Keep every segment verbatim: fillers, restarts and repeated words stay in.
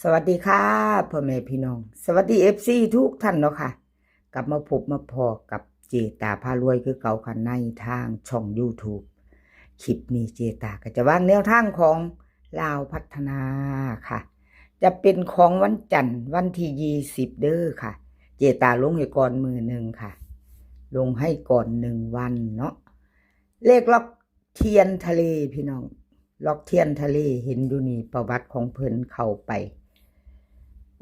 สวัสดีค่ะ พ่อแม่พี่น้อง สวัสดี เอฟซี ทุกท่านเนาะค่ะ กลับมาพบมาพ้อกับเจตาพารวยคือเก่าค่ะ ในทางช่อง YouTube คลิปนี้เจตาก็จะวางแนวทางของลาวพัฒนาค่ะ จะเป็นของวันจันทร์วันที่ยี่สิบเด้อค่ะ เจตาลงให้ก่อนมื้อหนึ่งค่ะ ลงให้ก่อนหนึ่งวันเนาะ เลขล็อกเทียนทะเลพี่น้อง ล็อกเทียนทะเลเห็นอยู่นี่ ประวัติของเพิ่นเข้าไป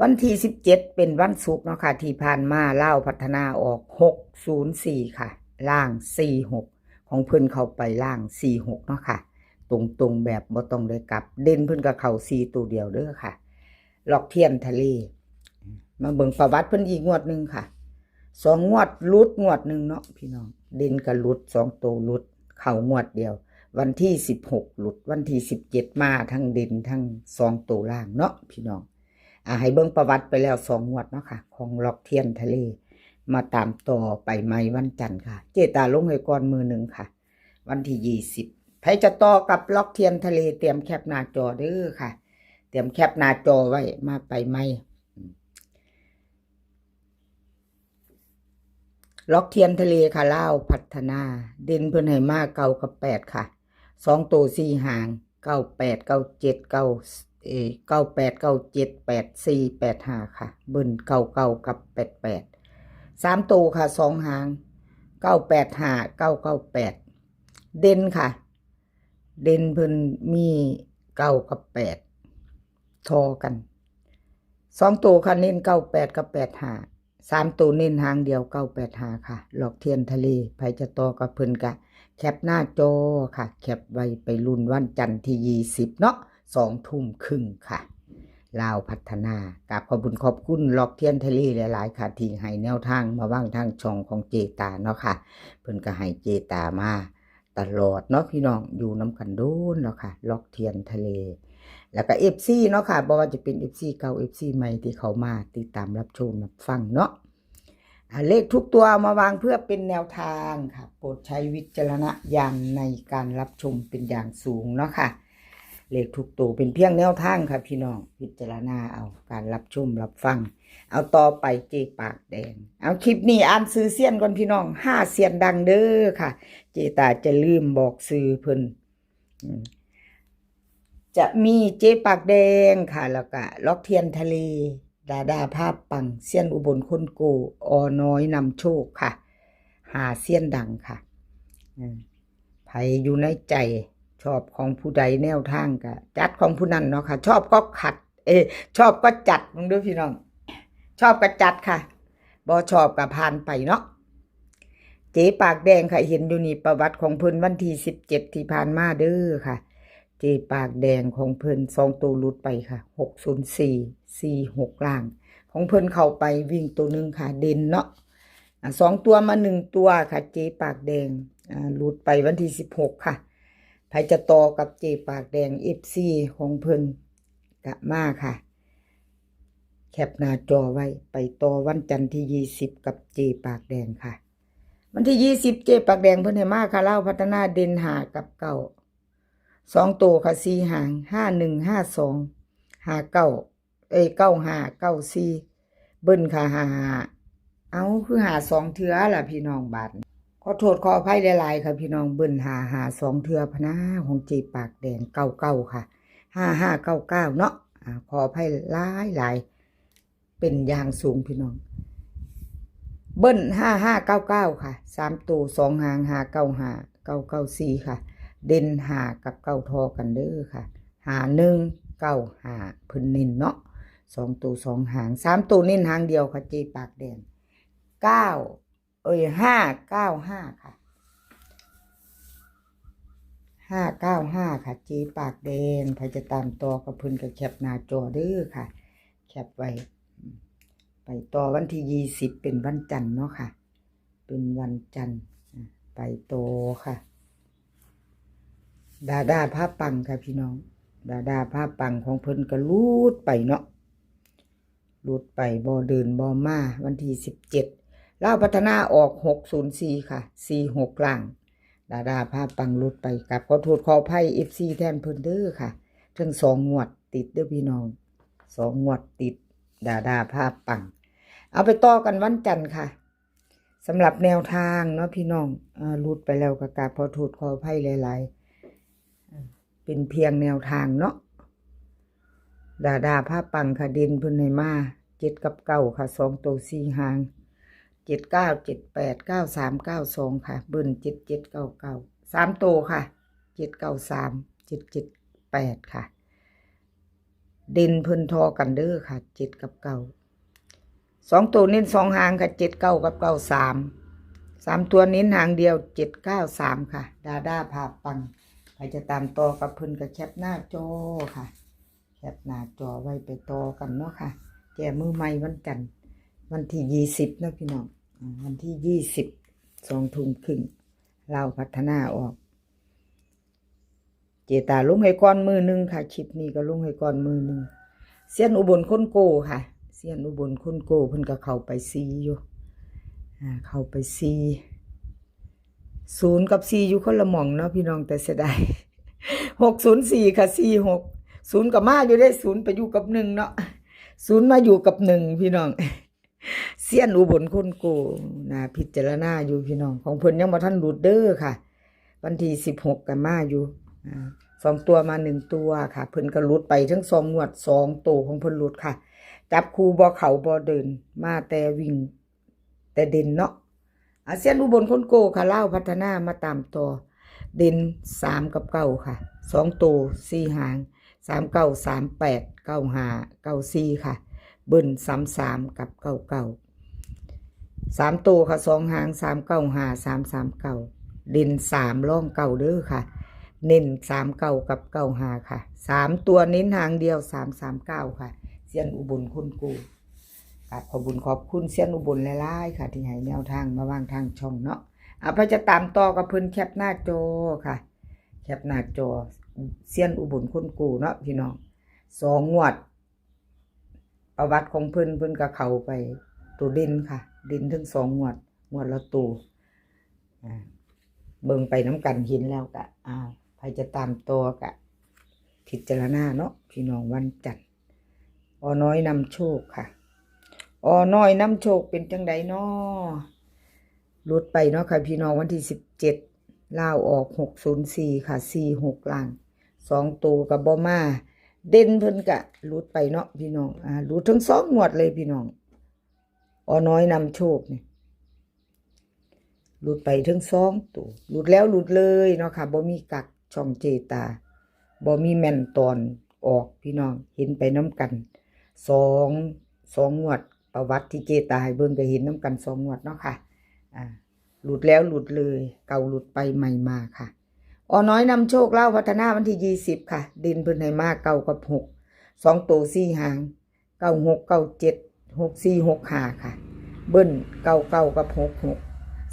วันที่สิบเจ็ดเป็นวันศุกร์เนาะค่ะ ที่ผ่านมาลาวพัฒนาออกหกศูนย์สี่ค่ะ ล่างสี่หก ของเพิ่นเข้าไปล่างสี่หกเนาะค่ะ ตรงๆแบบบ่ต้องได้กลับ เด่นเพิ่นก็เข้าสี่ตัวเดียวเด้อค่ะ ล็อกเทียนทะเล มาเบิ่งประวัติเพิ่นอีกงวดหนึ่งค่ะ สองงวดหลุดงวดหนึ่งเนาะพี่น้อง เด่นก็หลุด สองตัวหลุด เข้างวดเดียว วันที่สิบหกหลุด วันที่สิบเจ็ดมาทั้งเด่นทั้งสองตัวล่างเนาะพี่น้อง อ่า ให้เบิ่งประวัติไปแล้วสองงวดเนาะค่ะ ของล็อกเทียนทะเล มาตามต่อไปใหม่วันจันทร์ค่ะ เจตาลงให้ก่อนมื้อหนึ่งค่ะ วันที่ยี่สิบ ไผจะต่อกับล็อกเทียนทะเล เตรียมแคปหน้าจอเด้อค่ะ เตรียมแคปหน้าจอไว้ มาไปใหม่ ล็อกเทียนทะเลค่ะ ลาวพัฒนา เด่นเพิ่นให้มาเก้ากับแปดค่ะ สองตัวสี่หาง เก้าแปด เก้าเจ็ด เก้า เอ่อ เก้าแปด เก้าเจ็ด แปดสี่ แปดห้าค่ะ เบิ้ลเก้าเก้ากับแปดแปด สามตัวค่ะ สองหาง เก้าแปดห้า เก้าเก้าแปด เด่นค่ะ เด่นเพิ่นมีเก้ากับแปด ทอกัน สองตัวค่ะ เน้นเก้าแปดกับแปดห้า สามตัวเน้นหางเดียวเก้าแปดห้าค่ะ ล็อกเทียนทะเล ไผจะต่อกับเพิ่นกะแคปหน้าจอค่ะ แคปไว้ไปลุ้นวันจันทร์ที่ยี่สิบเนาะ สองทุ่มครึ่งค่ะ ลาวพัฒนา กราบขอบคุณขอบคุณล็อกเทียนทะเลหลายๆค่ะ ที่ให้แนวทางมาวางทางช่องของเจตาเนาะค่ะ เพิ่นก็ให้เจตามาตลอดเนาะพี่น้อง อยู่นำกันโดนแล้วค่ะ ล็อกเทียนทะเล แล้วก็ เอฟซี เนาะค่ะ บ่ว่าจะเป็น เอฟซี เก่า เอฟซี ใหม่ที่เข้ามาติดตามรับชมรับฟังเนาะ อ่า เลขทุกตัวเอามาวางเพื่อเป็นแนวทางค่ะ โปรดใช้วิจารณญาณในการรับชมเป็นอย่างสูงเนาะค่ะ เลขทุกตัวเป็นเพียงแนวทางค่ะพี่น้อง พิจารณาเอาการรับชมรับฟัง เอาต่อไปเจปากแดง เอาคลิปนี้อ่านชื่อเซียนก่อนพี่น้อง ห้าเซียนดังเด้อค่ะ เจตาจะลืมบอกชื่อเพิ่น อืม จะมีเจปากแดงค่ะ แล้วก็ล็อกเทียนทะเล ดาดาภาพปัง เซียนอุบลคนโก อน้อยนำโชคค่ะ ห้าเซียนดังค่ะ อืม ไผอยู่ในใจ ชอบของผู้ใดแนวทางก็จัดของผู้นั้นเนาะค่ะ ชอบก็ขัด เอย ชอบก็จัด มึงดูพี่น้อง ชอบก็จัดค่ะ บ่ชอบก็ผ่านไปเนาะ เจปากแดงค่ะ เห็นอยู่นี่ ประวัติของเพิ่นวันที่สิบเจ็ดที่ผ่านมาเด้อค่ะ เจปากแดงของเพิ่นสองตัวหลุดไปค่ะ หกศูนย์สี่ สี่หก ล่าง ของเพิ่นเข้าไปวิ่งตัวหนึ่งค่ะ เด่นเนาะ อ่า สองตัวมาหนึ่งตัวค่ะ เจปากแดง อ่า หลุดไปวันที่สิบหกค่ะ ไผจะต่อกับเจปากแดง เอฟซี ของเพิ่นกะมาค่ะ แคปหน้าจอไว้ ไปต่อวันจันทร์ที่ยี่สิบกับเจปากแดงค่ะ วันที่ยี่สิบเจปากแดงเพิ่นให้มาค่ะ ลาวพัฒนาเด่นห้ากับเก้า สองตัวค่ะ สี่หาง ห้าหนึ่ง ห้าสอง ห้าเก้า เอ้ย เก้าห้า เก้าสี่ เบิ้ลค่ะ ห้าห้า เอ้า คือห้าสองเทื่อล่ะพี่น้องบาดนี้ ขอโทษขออภัยหลายๆค่ะพี่น้อง เบิ้ลห้าห้าสองเทื่อพะนา ของเจปากแดง เก้าเก้าค่ะ ห้าห้าเก้าเก้า เนาะ อ่า ขออภัยหลายๆ เป็นอย่างสูงพี่น้อง เบิ้ลห้าห้าเก้าเก้าค่ะ สามตัวสองหาง ห้าเก้าห้า เก้าเก้าสี่ค่ะ เด่นห้ากับเก้าทอกันเด้อค่ะ ห้าหนึ่ง เก้าห้า เพิ่นเน้นเนาะ สองตัวสองหาง สามตัวเน้นหางเดียวค่ะ เจปากแดง เก้า เอ้ย ห้าเก้าห้าค่ะ ห้าเก้าห้าค่ะ เจปากแดง ไผจะตามต่อกับเพิ่นก็แคปหน้าจอเด้อค่ะ แคปไว้ ไปต่อวันที่ยี่สิบเป็นวันจันทร์เนาะค่ะ เป็นวันจันทร์ อ่ะ ไปต่อค่ะ ดาดาภาพปังค่ะพี่น้อง ดาดาภาพปังของเพิ่นก็หลุดไปเนาะ หลุดไป บ่เดินบ่มา วันที่สิบเจ็ด ลาวพัฒนาออกหกศูนย์สี่ค่ะ สี่หก ล่าง ดาดาภาพปังหลุดไป กราบขอโทษขออภัย เอฟซี แทนเพิ่นเด้อค่ะ ทั้งสองงวดติดเด้อพี่น้อง สองงวดติด ดาดาพาปัง เอาไปต่อกันวันจันทร์ค่ะ สำหรับแนวทางเนาะพี่น้อง เอ่อ หลุดไปแล้วก็กราบขอโทษขออภัยหลายๆ เอ่อ เป็นเพียงแนวทางเนาะ ดาดาพาปังค่ะ เด่นเพิ่นให้มา เจ็ดกับเก้าค่ะ สองตัวสี่หาง เจ็ดเก้า เจ็ดแปด เก้าสาม เก้าสองค่ะ เบิ้ล เจ็ดเจ็ด เก้าเก้า สามตัวค่ะ เจ็ดเก้าสาม เจ็ดเจ็ดแปดค่ะ เด่นเพิ่นทอกันเด้อค่ะ เจ็ดกับเก้า สองตัวเน้นสองหางค่ะ เจ็ดเก้า กับ เก้าสาม สามตัวเน้นหางเดียว เจ็ดเก้าสามค่ะ ดาดาพาปัง ใครจะตามต่อกับเพิ่นก็แคปหน้าจอค่ะ แคปหน้าจอไว้ไปต่อกันเนาะค่ะ แก้มือใหม่วันจันทร์ วันที่ยี่สิบนะพี่น้อง อ่า วันที่ยี่สิบ สองทุ่มครึ่ง ลาวพัฒนาออก เจตาลงให้ก่อนมือหนึ่งค่ะ คลิปนี้ก็ลงให้ก่อนมือหนึ่ง เซียนอุบลคนโกค่ะ เซียนอุบลคนโกเพิ่นก็เข้าไปสี่อยู่ อ่า เข้าไปสี่ ศูนย์กับสี่อยู่คนละหม่องเนาะพี่น้อง แต่เสียดาย หกศูนย์สี่ค่ะ สี่หก ศูนย์ก็มาอยู่ได้ ศูนย์ไปอยู่กับหนึ่งเนาะ ศูนย์มาอยู่กับหนึ่งพี่น้อง เซียนอุบลคนโกนะ พิจารณาอยู่พี่น้อง ของเพิ่นยังบ่ทันหลุดเด้อค่ะ วันที่สิบหกก็มาอยู่ อ่า สองตัวมาหนึ่งตัวค่ะ เพิ่นก็หลุดไปทั้งสองงวด สองตัวของเพิ่นหลุดค่ะ จับคู่บ่เข้าบ่เดิน มาแต่วิ่ง แต่เด่นเนาะ อ่า เซียนอุบลคนโกค่ะ ลาวพัฒนามาตามต่อ เด่นสามกับเก้าค่ะ สองตัวสี่หาง สามเก้า สามแปด เก้าห้า เก้าสี่ค่ะ เบิ้ลสามสาม กับ เก้าเก้า สามตัวค่ะ สองหาง สามเก้าห้า สามสามเก้า เด่นสาม รองเก้าเด้อค่ะ เน้นสามเก้า กับ เก้าห้าค่ะ สามตัวเน้นหางเดียว สามสามเก้าค่ะ เซียนอุบลคนโก กราบขอบบุญขอบคุณเซียนอุบลหลายๆค่ะ ที่ให้แนวทางมาวางทางช่องเนาะ อ่ะ ใครจะตามต่อกับเพิ่นแคปหน้าจอค่ะ แคปหน้าจอ เซียนอุบลคนโกเนาะพี่น้อง สองงวด ประวัติของเพิ่น เพิ่นก็เข้าไปตัวเด่นค่ะ เด่นทั้งสองงวด งวดละตัว อ่า เบิ่งไปน้ำกันเห็นแล้วก็ อ่า ใครจะตามต่อก็พิจารณาเนาะพี่น้อง วันจันทร์ อ.น้อยนำโชคค่ะ อ.น้อยนำโชคเป็นจังใดน้อ หลุดไปเนาะค่ะพี่น้อง วันที่สิบเจ็ด ลาวออก หกศูนย์สี่ค่ะ สี่หก ล่าง สองตัวก็บ่มา เด่นเพิ่นก็หลุดไปเนาะพี่น้อง อ่า หลุดทั้งสองงวดเลยพี่น้อง อ.น้อยนำโชคนี่ หลุดไปทั้งสองตัว หลุดแล้วหลุดเลยเนาะค่ะ บ่มีกักช่องเจตา บ่มีแม่นตอนออกพี่น้อง เห็นไปน้ำกัน สอง สองงวด ประวัติที่เจตาให้เบิ่งก็เห็นน้ำกันสองงวดเนาะค่ะ อ่า หลุดแล้วหลุดเลย เก่าหลุดไปใหม่มาค่ะ อ.น้อยนำโชค ลาวพัฒนาวันที่ยี่สิบค่ะ เด่นเพิ่นให้มาเก้ากับหก สองตัวสี่หาง เก้าหก เก้าเจ็ด หกสี่ หกห้าค่ะ เบิ้ล เก้าเก้า กับ หกหก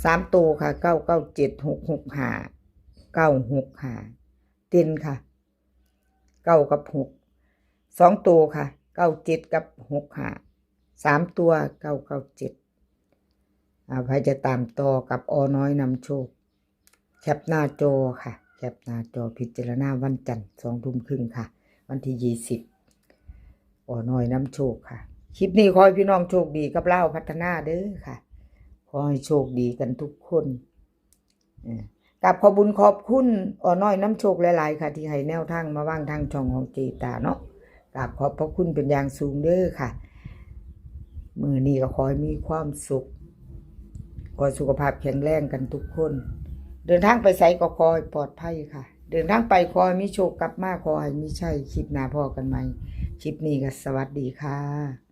สามตัวค่ะ เก้าเก้าเจ็ด หกหกห้า เก้าหกห้า เด่นค่ะ เก้ากับหก สองตัวค่ะ เก้าเจ็ด กับ หกห้า สามตัว เก้าเก้าเจ็ด อ่า ใครจะตามต่อกับ อ.น้อยนำโชค แคปหน้าจอค่ะ แคปหน้าจอพิจารณาวันจันทร์ สองทุ่มครึ่งค่ะ วันที่ยี่สิบ อ.น้อยนำโชคค่ะ คลิปนี้ขอให้พี่น้องโชคดีกับลาวพัฒนาเด้อค่ะ ขอให้โชคดีกันทุกคน เออ กราบขอบบุญขอบคุณ อ.น้อยนำโชคหลายๆค่ะ ที่ให้แนวทางมาวางทางช่องของเจตาเนาะ กราบขอบพระคุณเป็นอย่างสูงเด้อค่ะ มื้อนี้ก็ขอให้มีความสุข ขอให้สุขภาพแข็งแรงกันทุกคน เดินทางไปไสก็ขอให้ปลอดภัยค่ะ เดินทางไปขอให้มีโชค กลับมาขอให้มีชัย คลิปหน้าพ้อกันใหม่ คลิปนี้ก็สวัสดีค่ะ